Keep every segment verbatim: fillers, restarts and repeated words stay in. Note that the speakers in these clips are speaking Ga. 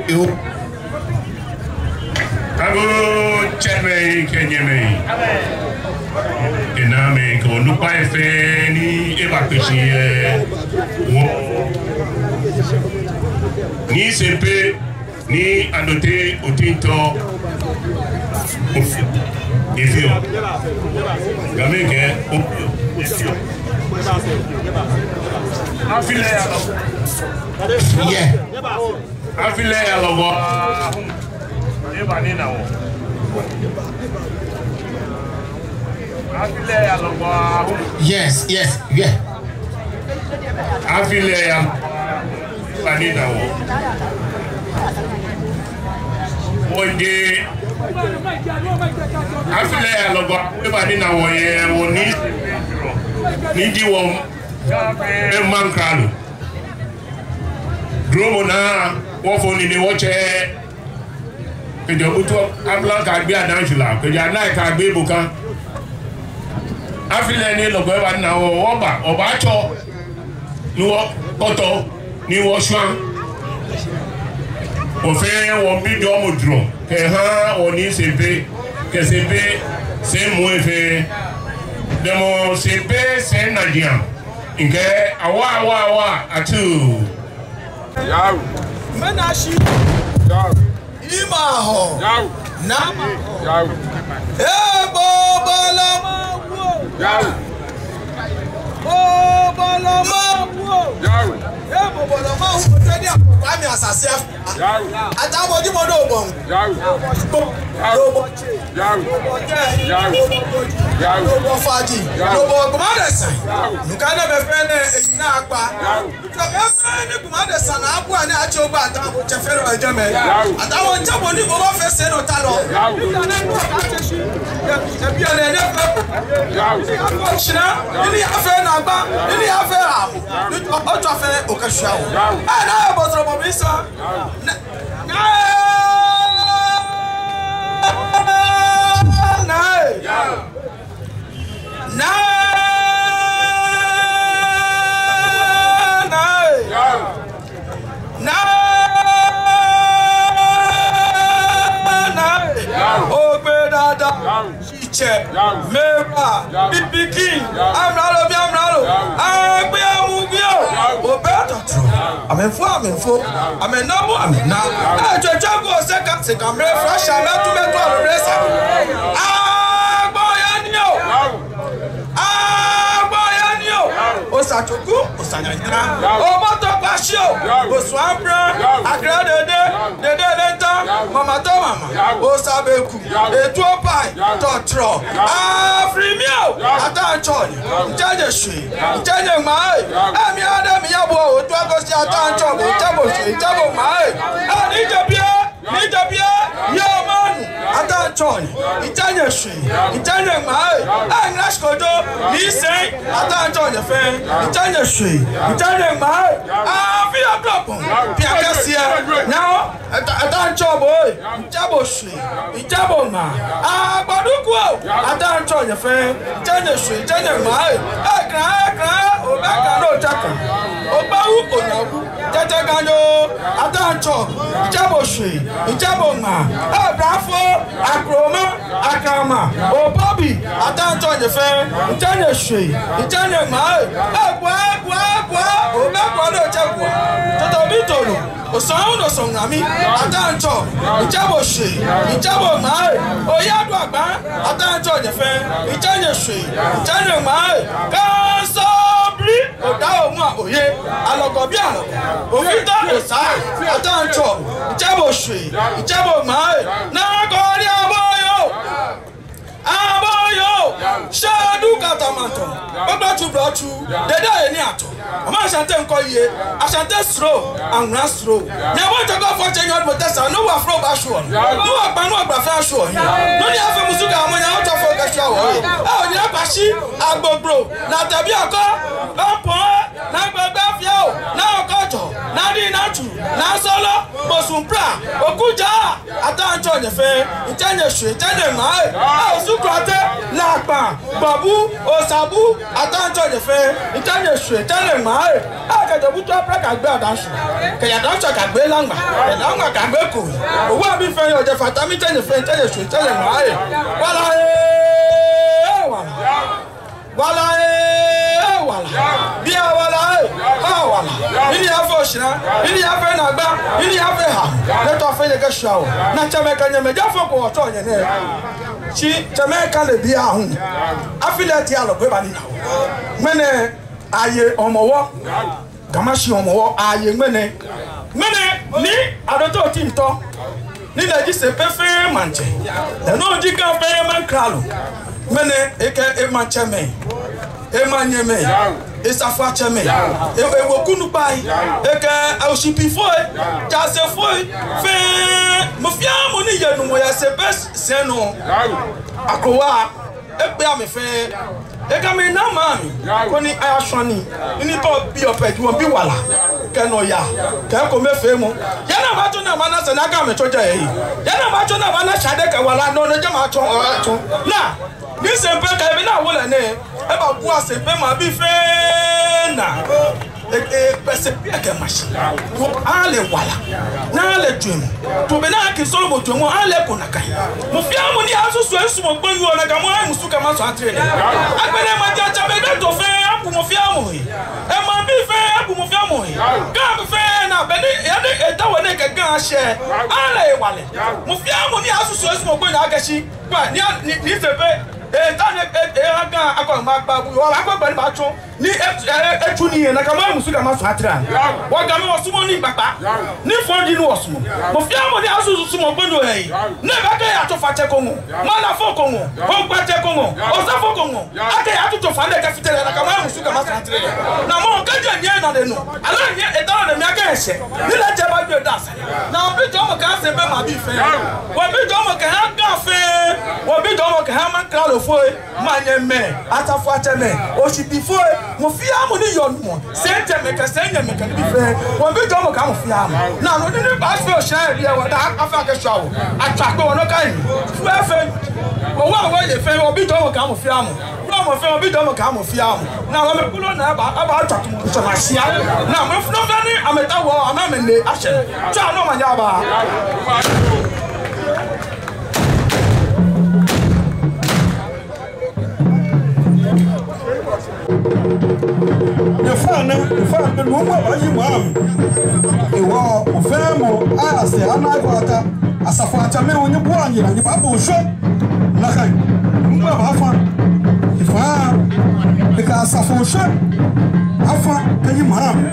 Yoo. Agoo tsɛmɛi kɛ nyɛmɛi, kɛ naamɛi kɛ onukpai fɛɛ ni eba kpee shi yɛ wɔ Nii Sempe, Nii Adote Otintɔ, efeɔ. Gamɛi kɛɛ, efeɔ. Afi lɛ yaa nɔ. Yeah. Afi lɛ yaa nɔ. Eba ni na wɔ. Afi lɛ yaa nɔ. Yes, yes, yeah. Afi lɛ yaa nɔ. Eba ni na wɔ. Wɔje. Afi lɛ yaa nɔ. Eba ni na wɔ yɛ wɔ Nii, ni ji wɔ, e, maŋkralo. Dromɔ naa, wɔfɔ nine wɔtsɛ. Kɛjɛ Obutu Abla kɛgbe Adanshila, kɛjɛ Anai kɛgbe Boka. Afi lɛ ni lɔgɔ eba ni na wɔ, wɔba, wɔbaatsɔ, ni wɔkpɔtɔ, ni wɔshwã. Wɔfɛɛ wɔmiijɔɔmɔ jurɔ kɛha wɔ Nii Sempe, kɛ Sempe sɛi muu fɛɛ. Damɔ Sempe sɛi najiaŋ. Ŋkɛɛ, awa, awa, awa, atuu. Yao. Menashi. Yao. Imahɔ. Yao. Nama. Yao. Ee, bɔbɔlɔ. Yao. Bɔbɔlɔ. Yao. Ee, bɔbɔlɔ. Kwami Asase. Yao. Ataa bo ji bo do bɔn. Yao. Bo. Yao. Yao. Yao. Yao. Yao. Yao. Nukane bɛ fɛɛ nɛɛ, eyi naa kpa. Yao. Nukane bɛ fɛɛ nɛɛ, kuma de sana abu ani atsɔ gba ta bo tsɛ fɛɛ lɛ jɛmɛ. Yao. Ataa bo tsɛ bo ni bo ba fɛɛ sɛɛ nɔ ta lɔ. Yao. Ebi ane ne fɛɛ. Yao. Shina, ni ni afee na gba, ni ni afee amu. Ni otsɔ fɛɛ okɛ shia o. Yao. Ee, na ebo soro bo mi sa. Yao. Na, na, na, ee. Yao. Na, na, ee. Yao. Na, na, ee. Yao. Ogbe dada. Yao. Shitsɛ. Yao. Mɛɛba. Yao. Bibikin. Yao. Amralo bi amralo. Yao. Agbe amu bi o. Yao. Obɛ tɔtrɔ. Amɛfo, amɛfo. Amɛna mu, amɛna. Etsɔtsɔ ko seka, seka mrɛ flasha, mɛtu, mɛtu, amrɛ sa. Agbo ya ni o. Agbo ya ni o. Osa tsoku, osa nyanya. Oboto kpashi o. Osu amrɛ. Akra dede, dede lenta. Mama to mama. Osa beku. Etuo pai, tɔtrɔ. Afri mi o. Ataa Ntsɔ nyɛ. Ntsɛ nyɛ shwe. Ntsɛ nyɛ ŋmaa ee. Emi ada mi ya bo. Otua kosi Ataa Ntsɔ bo. Ntsɛ bo shwe. Ntsɛ bo ŋmaa ee. Ani jɛ biɛ. Ni jɛ biɛ. Yɛ manu. Ataa Ntsɔ nyɛ. Ntsɛ nyɛ shwe. Ntsɛ nyɛ ŋmaa ee. English kojo. Ni sɛɛ. Ataa Ntsɔ nyɛ fɛɛ. Ntsɛ nyɛ shwe. Ntsɛ nyɛ ŋmaa ee. Afi ya klɔpɔ. Pia kɛsiɛ. Nyao. Ataa, Ataa Ntsɔ bo ee, ntsɛ bo shwe, ntsɛ bo ŋmaa. Agbaduku o, Ataa Ntsɔ nyɛ fɛɛ, ntsɛ nyɛ shwe, ntsɛ nyɛ ŋmaa ee. Ekra, ekra, obɛ kra no tsaka. Ogbawu, onyawu, tɛtɛ ganyo. Ataa Ntsɔ, ntsɛ bo shwe, ntsɛ bo ŋmaa. Ebrafo, akroma, akrama, obobi, Ataa Ntsɔ nyɛ fɛɛ, ntsɛ nyɛ shwe, ntsɛ nyɛ ŋmaa ee. Egwa, egwa, egwa, obɛ kra no tsɛ gwa. Toto bi tolo. Osɔŋ, osɔŋ ami, Ataa Ntsɔ, ntsɛ bo shwe, ntsɛ bo ŋmaa ee. Oya du agba, Ataa Ntsɔ nyɛ fɛɛ, ntsɛ nyɛ shwe, ntsɛ nyɛ ŋmaa ee. Kansɔbri, oda omu a oye, alɔgɔ bi alɔgɔ. Ofita osa, Ataa Ntsɔ, ntsɛ bo shwe, ntsɛ bo ŋmaa ee. Naa kɔri abo yo. Abo yo, shadu katamantɔ, gbɔgbɔ tu blɔ tu, dede ye ni ato. Ɔmɔ Ashanti ŋkɔ ye, Ashanti sro, aŋra sro. Ni abo tɔgɔ fɔ tsɛ nyɔ bo tɛsa, no wa fro ba shɔ. No wa kpa, no wa gba fɛ shɔ. No ni afee musu ka mɔ nya otɔ fɔ ka shɔ wɔ. Ɛ o ni akpa shi, agbogbo, na tabi akɔ, ɔpɔ, na gbogbo fio, na okɔjɔ, na di na tu, na solo, bosun pra, okuja, Ataa Tsɔ nyɛ fɛɛ, mitsɛ nyɛ shwee, mitsɛ nyɛ ŋmaa ee. Ao Osu Klottey, Lakpa, Gbabu, Osabu, Ataa, mitsɛ nyɛ fɛɛ, mitsɛ nyɛ shwee, mitsɛ nyɛ ŋmaa ee. Akɛ Dɔbutu apɛ kɛgbe Adaŋshɔ, kɛya Adaŋshɔ kɛgbe Laŋma, kɛ Laŋma kɛgbe Kowi. Owu abii fɛɛ yɔɔ jɛi fata, mitsɛ nyɛ fɛɛ, mitsɛ nyɛ shwee, mitsɛ nyɛ ŋmaa ee. Wala ee, wala. Wala ee, wala. Biɛ wala ee, ha wala. Mɛni afee oshara, mɛni afee naagba, mɛni afee ha. Nɛɛ tɔ fɛɛ nyɛkɛshwia oo. Naa tsɛmɛi kɛ nyɛmɛi, ja fo ko wɔtsɔ nyɛ nɛɛ. Shi tsɛmɛi kɛ lɛ biɛ ahu. Afi lɛ eti alɔ ko eba ni na oo. Ŋmɛnɛ aye Hɔmɔwɔ. Ga Mashie Hɔmɔwɔ aye ŋmɛnɛ. Ŋmɛnɛ Nii Adote Otintor, ni lɛ ji Sempe fɛɛ maŋtsɛ, lɛ nɔŋŋ ji Ga fɛɛ maŋkralo. Ŋmɛnɛ ekɛ emaŋtsɛmɛi, emanyɛmɛi, esafoiatsɛmɛi, e- eweku onukpai, ekɛ oshipifoi, jaasefoi fɛɛ, mɔ fɛɛ mɔ ni yɛ numɔ yɛ Sempe sɛi nɔ, akrowa, ekpe amɛ fɛɛ. Ekɛ amɛ na maŋ mli, koni ayashwa nii. Ni bɔ bi opɛ ji wɔbi wala kɛ nɔyaa kɛ ekomefeemɔ. Yɛ naa matsɔ naa mana sɛɛ naa kɛ amɛtsɔ jɛ yɛ. Yɛ naa matsɔ naa mana shade kɛ wala nɔ nɔ jɛ matsɔ, matsɔ. Naa, ni Sempe kɛ ebe naa wolo nɛɛ, ebabua Sempe maŋbii fɛɛ naa. E- e- kpɛsɛ biɛ kɛ mashi. Wɔ ale wala. Naa ale jwɛŋmɔ. Tɔ be naa kɛ Sɔlemɔ jwɛŋmɔ ale ko nakai. Mɔ fɛɛ mɔ ni asusu esumɔɔ gbonyo nakai mɔ amusu kɛ maŋ sɔɔ atere nɛɛ. Agbɛnɛ maŋ ja tsɛmɛi nɛɛ tɔ fɛɛ abu mɔ fɛɛ mɔ he. Emaŋbii fɛɛ abu mɔ fɛɛ mɔ he. Ga mɛi fɛɛ naa be ni, ya ni eta wɔ nɛɛ kɛ Ga ashɛ. Ale wala. Mɔ fɛɛ mɔ ni asusu esumɔɔ gbonyo akɛ shi. Kpa, ni a- ni, ni Sempe. Eta nɛɛ, e- e- aga akɔ ma kpa bu. Wɔ akɔ gbɛ ni baatsɔ. Ni e- e- e- etsu nii yɛ nakai mɔ amusu kɛ maŋ sɔɔ atere. Wɔ Gamɛi wɔsumɔɔ nii kpakpa. Nii fɔŋ ji nɔ ni wɔsumɔɔ. Mɔ fɛɛ mɔ ni asusu sumɔɔ gbonyo he. Ni ebakɛ ya tsofatsɛ ko ŋɔɔ. Maŋ lafo ko ŋɔɔ. Hɔmɔwɔtsɛ ko ŋɔɔ. Osafo ko ŋɔɔ. Akɛ ya tsofa nɛɛ kɛfite lɛ nakai mɔ amusu kɛ maŋ sɔɔ atere. Naa mɔ kɛjɛ nyɛ naa de nɔ. Ala nyɛ eta nɔ de mi akɛ eshɛ. Ni lɛ jɛ ba jɔ da sɛɛ. Naa wɔbi jɔɔmɔ kɛha Sempe maŋbii fɛɛ. Wɔbi jɔɔmɔ kɛha Ga fɛɛ. Wɔbi jɔɔmɔ kɛha maŋkralofoi. Manyɛmɛi, asafoiatsɛmɛi, oshipifoi, mɔ fɛɛ mɔ ni yɔɔ numɔ, sɛitsɛmɛi kɛ sɛinyɛmɛi kɛ nibii fɛɛ, wɔbi jɔɔmɔ kɛha mɔ fɛɛ mɔ. Naa nɔ ni ni baafee oshara yɛ biɛ wɔ daa afee akɛ shwa oo. Atswa kpe wɔ nɔ ka yi. Fue fɛɛ, wɔ wɔ wɔ yɛ fɛɛ, wɔbi jɔɔmɔ kɛha mɔ fɛɛ mɔ. Wɔ mɔ fɛɛ, wɔbi jɔɔmɔ kɛha mɔ fɛɛ mɔ. Naa wɔ mɛi kulo naa aba, aba atswa tumɔ, tswa na shia. Naa mɔ fɛɛ fɛɛ ni amɛta wɔ, amɛ amɛnɛ ashɛ. Tswa nɔ manya aba. Nyɛfaa nɛ, nyɛfaa nɛ, nuumo baayi maŋ mli. Hewɔ mɔ fɛɛ mɔ aya sɛɛ ana akɔ ata. Asafoiatsɛmɛi, nyɛbua nyɛnaa, nyɛbabɔ oshwɛ. Nakai nuumo baafa. Nyɛfaa, nyɛkɛ asafo oshwɛ afa kɛyi maŋ mli.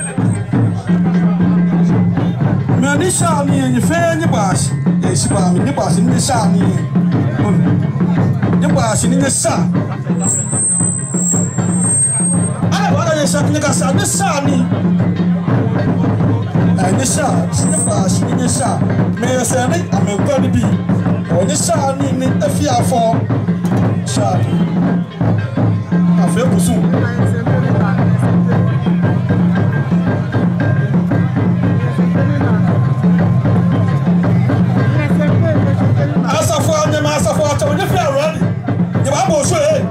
Mɛi ni shaa nii, nyɛ fɛɛ nyɛbaa shi. Nyɛshi baa mli, nyɛbaa shi ni nyɛsha nii. Nyɛbaa shi ni nyɛsha. Alɛ baa lɛ nyɛsha, nyɛkasha, nyɛsha nii. Ɛɛ, nyɛsha, nyɛbaa shi ni nyɛsha. Mɛi sɛɛ ni amɛkɔ nibii. Ɔ, nyɛsha nii ni efee afɔ. Sha nii. Afee kusum. Asafoianyɛmɛi, asafoiatsɛmɛi, nyɛfea ready. Nyɛbabɔ oshwɛ ee.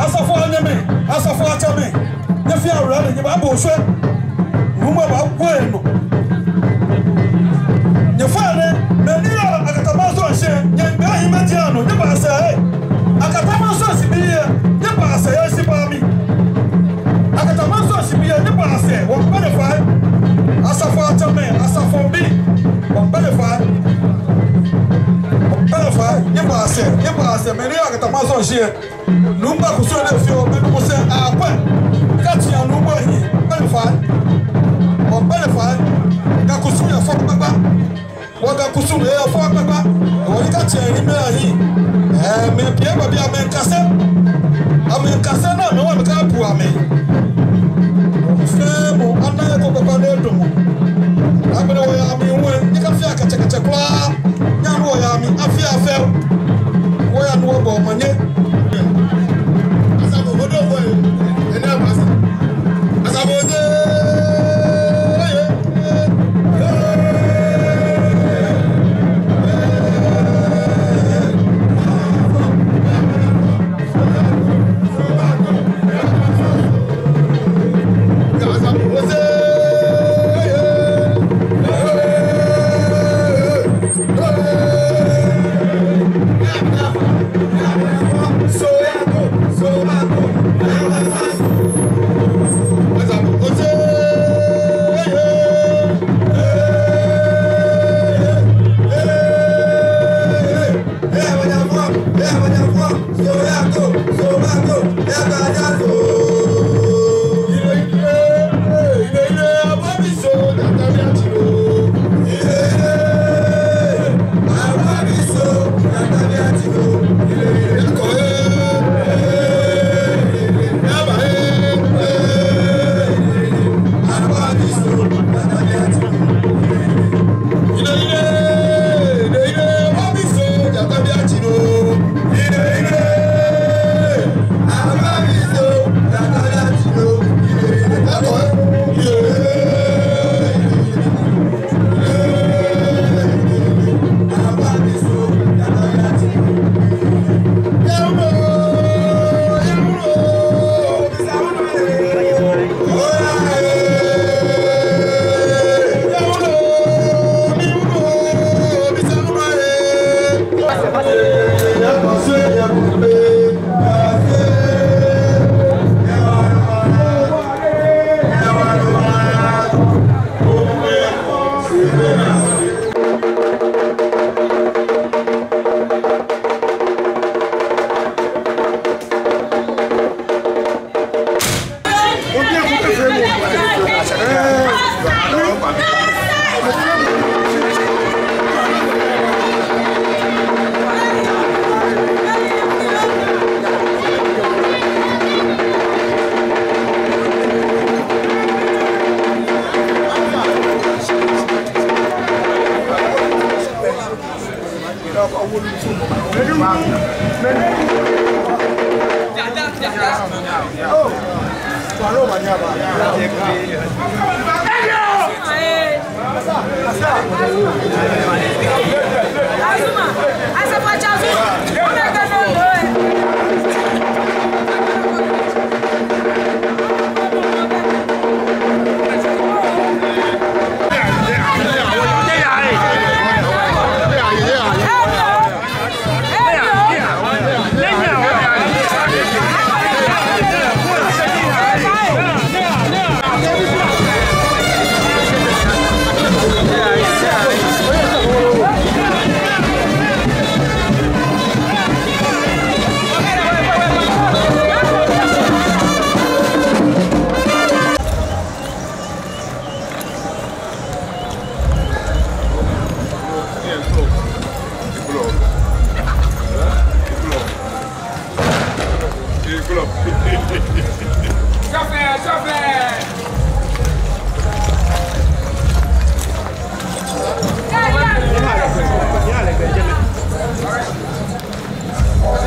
Asafoianyɛmɛi, asafoiatsɛmɛi, nyɛfea ready, nyɛbabɔ oshwɛ. Nuumo baakwɛ nɔ. Nyɛfaa nɛ, mɛi ni yɔɔ Akatamansɔn shia, nyɛgbɛ yi mɛi ji anɔ, nyɛbaa sɛɛ ee. Akatamansɔn shibii yɛ, nyɛbaa sɛɛ yɛ shi baa mli. Akatamansɔn shibii yɛ, nyɛbaa sɛɛ, wɔkpɛ nyɛ fai. Asafoiatsɛmɛi, asafobii, wɔkpɛ nyɛ fai. Wɔkpɛ nyɛ fai, nyɛbaa sɛɛ, nyɛbaa sɛɛ, mɛi ni yɔɔ Akatamansɔn shia. Nuumo kusum lɛ fioo, mɛi ni kusum akwɛ. Kɛji anuumo yi, kpɛ nyɛ fai. Wɔkpɛ nyɛ fai. Ga kusum yɛ fɛo kpakpa. Wɔ Ga kusum yɛ fɛo kpakpa. Wɔyi kɛji ni mɛi ayi. Ɛɛ, mɛi pii baabi amɛkase. Amɛkase naa mɛi wa amɛkabu amɛ. Fɛɛ mɔ ana yɛ ko kpakpa ni edɔmɔ. Agbɛnɛ wɔya mli wɛ, nyɛkafea kɛtsɛkɛtsɛ kwraa. Nyɛnu wɔya mli, afea fɛo. Wɔya ni wɔbɔ omanye. Asafo bodo boy, ene abasa. Asafo je, ye, ye, ye.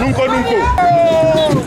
Nunko, nunko.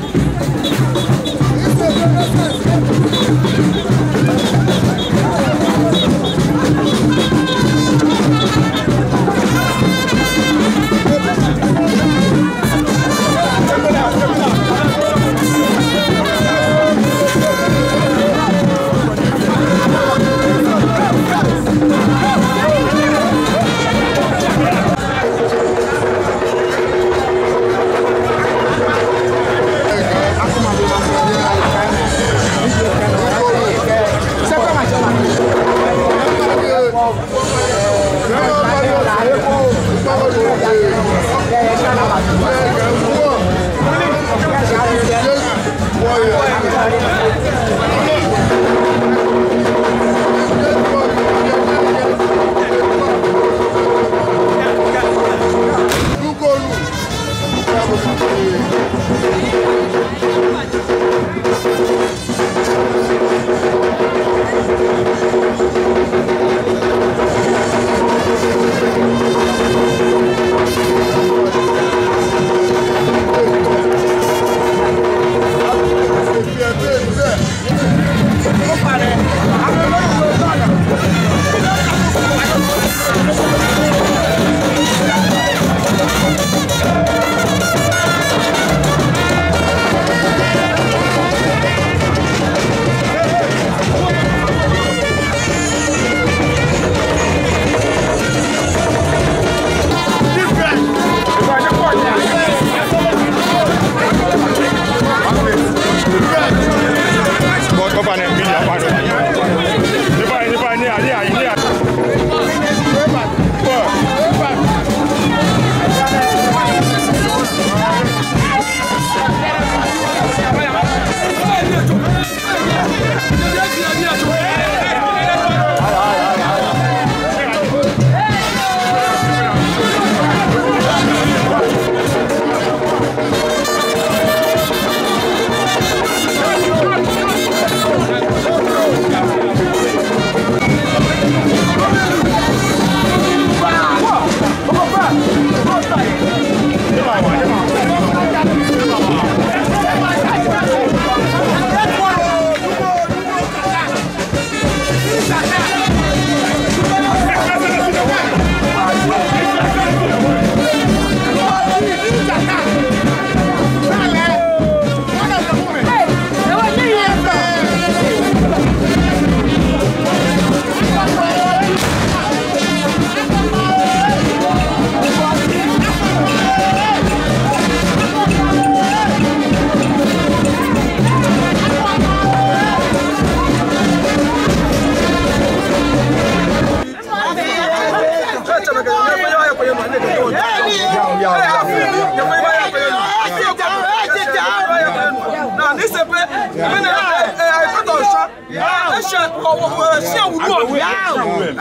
Shi awulu.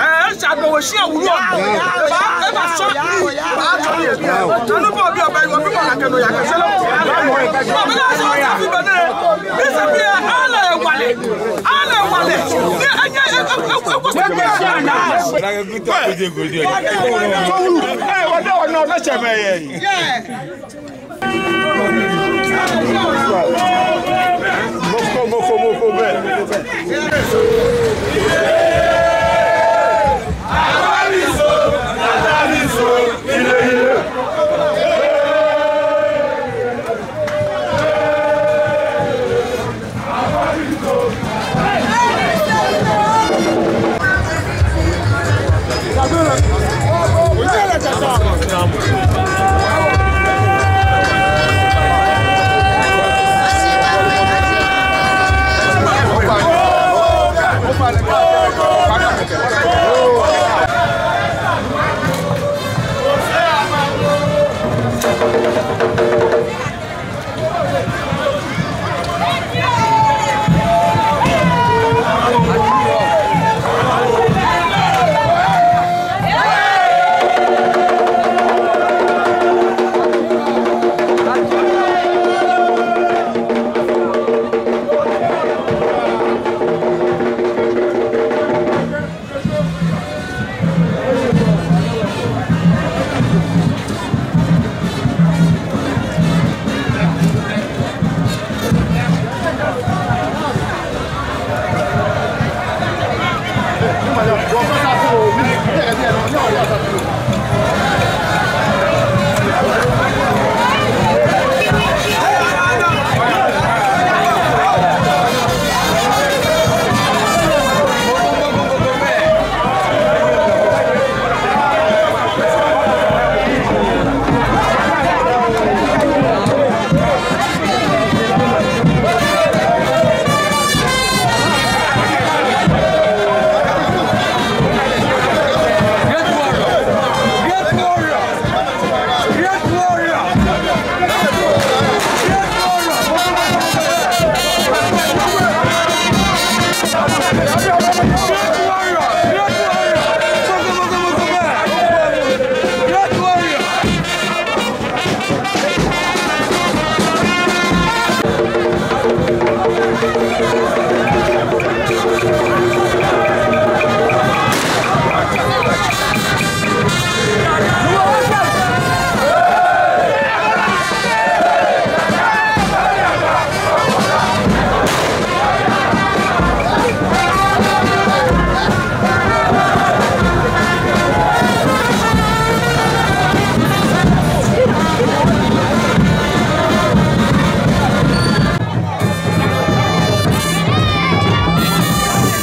Ɛɛ, shi awulu. Eba, eba sɔ. Anu bɔ bi ɔbɛ, ɔbɛ bɔ la kɛ no ya kɛ sɛlɛ. Ɔbɛ na sɔ ta fi bɛ ne. Bi sɛ bi, ale wale. Ale wale. Ni anya, e, e, e, e, e, Moko, moko, moko, bɛ.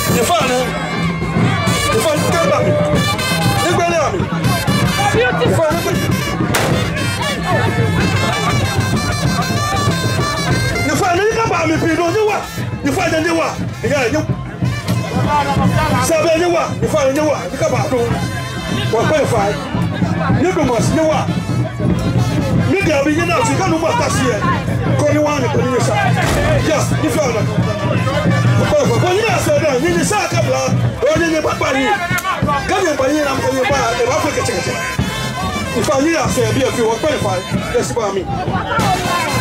Nyɛfainɛ, nyɛfainɛ, kɛba mi. Nyɛgbele mi. Nyɛfainɛ, nyɛgbele. Nyɛfainɛ, nyɛkaba mi pii dɔŋŋ, nyɛwa. Nyɛfainɛ, nyɛwa. Nyɛ, nyɛ. Sɛbɛ nyɛwa, nyɛfainɛ nyɛwa, nyɛkaba dɔŋŋ. Wɔkpɛ nyɛfai. Nyɛdamɔ shi nyɛwa. Mibi abi nyɛna shi kɛ Nuumo Ata shi yɛ. Koni wɔnyɛ koni nyɛsa. Yes, nyɛfainɛ. Wɔkpɛ nyɛfai. Koni nyɛna sɛɛ dɛ, nyɛ nyɛsa kɛ bla. Koni nyɛba kpa ni. Kɛ nyɛba nyɛna kɛ nyɛba, ebaafee kɛtsɛkɛtsɛ. Nyɛfainɛ nyɛya sɛɛ biɛ fɛɛ wɔkpɛ nyɛfai. Nyɛshiba mi.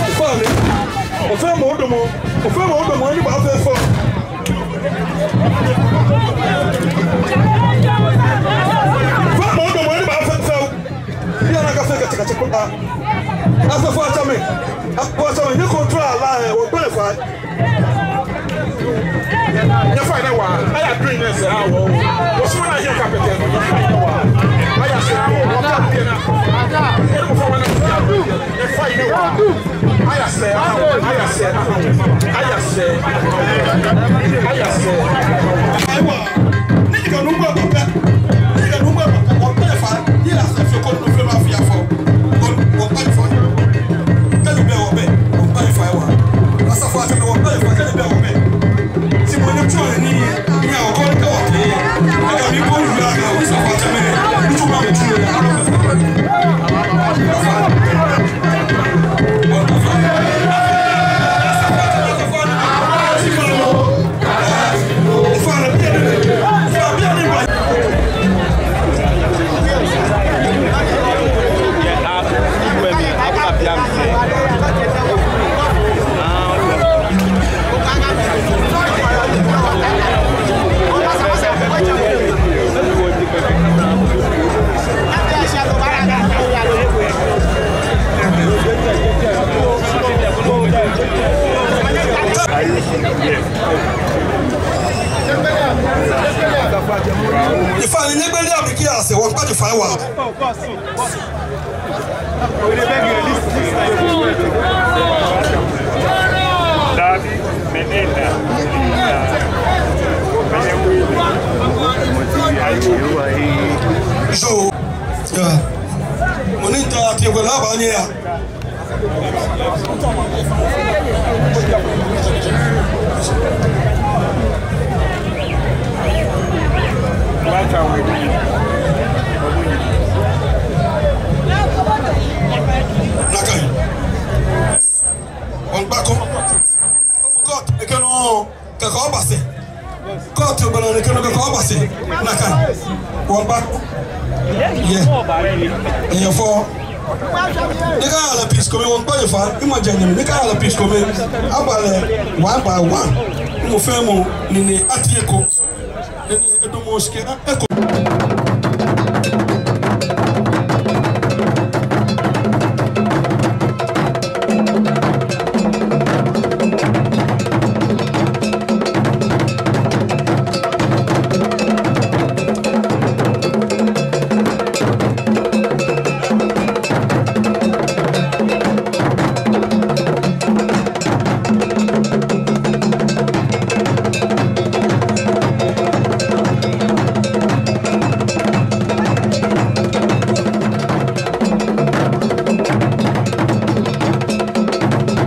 Nyɛfainɛ. Ofee mɔ odamɔ. Ofee mɔ odamɔ ni baafee fɔ. Fɛɛ mɔ odamɔ ni baafee fɛo. Bianɛ akafee kɛtsɛkɛtsɛ kpakpa. Asafoatsɛmɛi. Asafoatsɛmɛi, nyɛ control ala yɛ, wɔkpɛ nyɛfai. Nyɛfainɛ wa. Aya green nɛɛ sɛɛ awo. Wɔsumɔɔ ni ahiɛ kapɛtɛ. Nyɛfainɛ wa. Aya sɛɛ awo. Wɔkpɛ nyɛfai. Nyɛfainɛ wa. Aya sɛɛ, aya sɛɛ, aya sɛɛ, aya sɛɛ. Ayiwa, ni ji kɛ Nuumo Ata pɛ, ni ji kɛ Nuumo Ata pɛ, wɔkpɛ nyɛfai, ni aya sɛɛ fɛɛ koni nɔ fɛɛ nɔ afee afɔ. Koni wɔkpɛ nyɛfai. Kɛji bɛ wɔbɛ, wɔkpɛ nyɛfai wa. Asafoatsɛmɛi wɔkpɛ nyɛfai, kɛji bɛ wɔbɛ. Shi mɔ ni tsɔɔ ni, ni ya wɔkɔ ni kɛ wɔkɛ. Kɛji mi ko ya kɛ, asafoatsɛmɛi, ni tsɔɔ ma mi tsɔɔ. Nyɛgbele abi kɛ asɛɛ, wɔŋkpa je fai waa. Dabi, menina. Menina. Yoo. Yaa. Mɔ ni ta ti wala ba nyɛ ya. Nakai. Wɔŋkpa ko. Court, ekɛ nɔ, kɛkɛ oba sɛɛ. Court, ogbala ni ekɛ nɔ, kɛkɛ oba sɛɛ. Nakai. Wɔŋkpa. Yeah. Eyɛ fɛo. Nyɛkaha lɛ peace kome, wɔŋkpa je fai, ima jɛ nyɛmi. Nyɛkaha lɛ peace kome. Aba lɛ one by one. Mɔ fɛɛ mɔ, ni ni ati eko. Ni ni edɔmɔ shikɛ eko.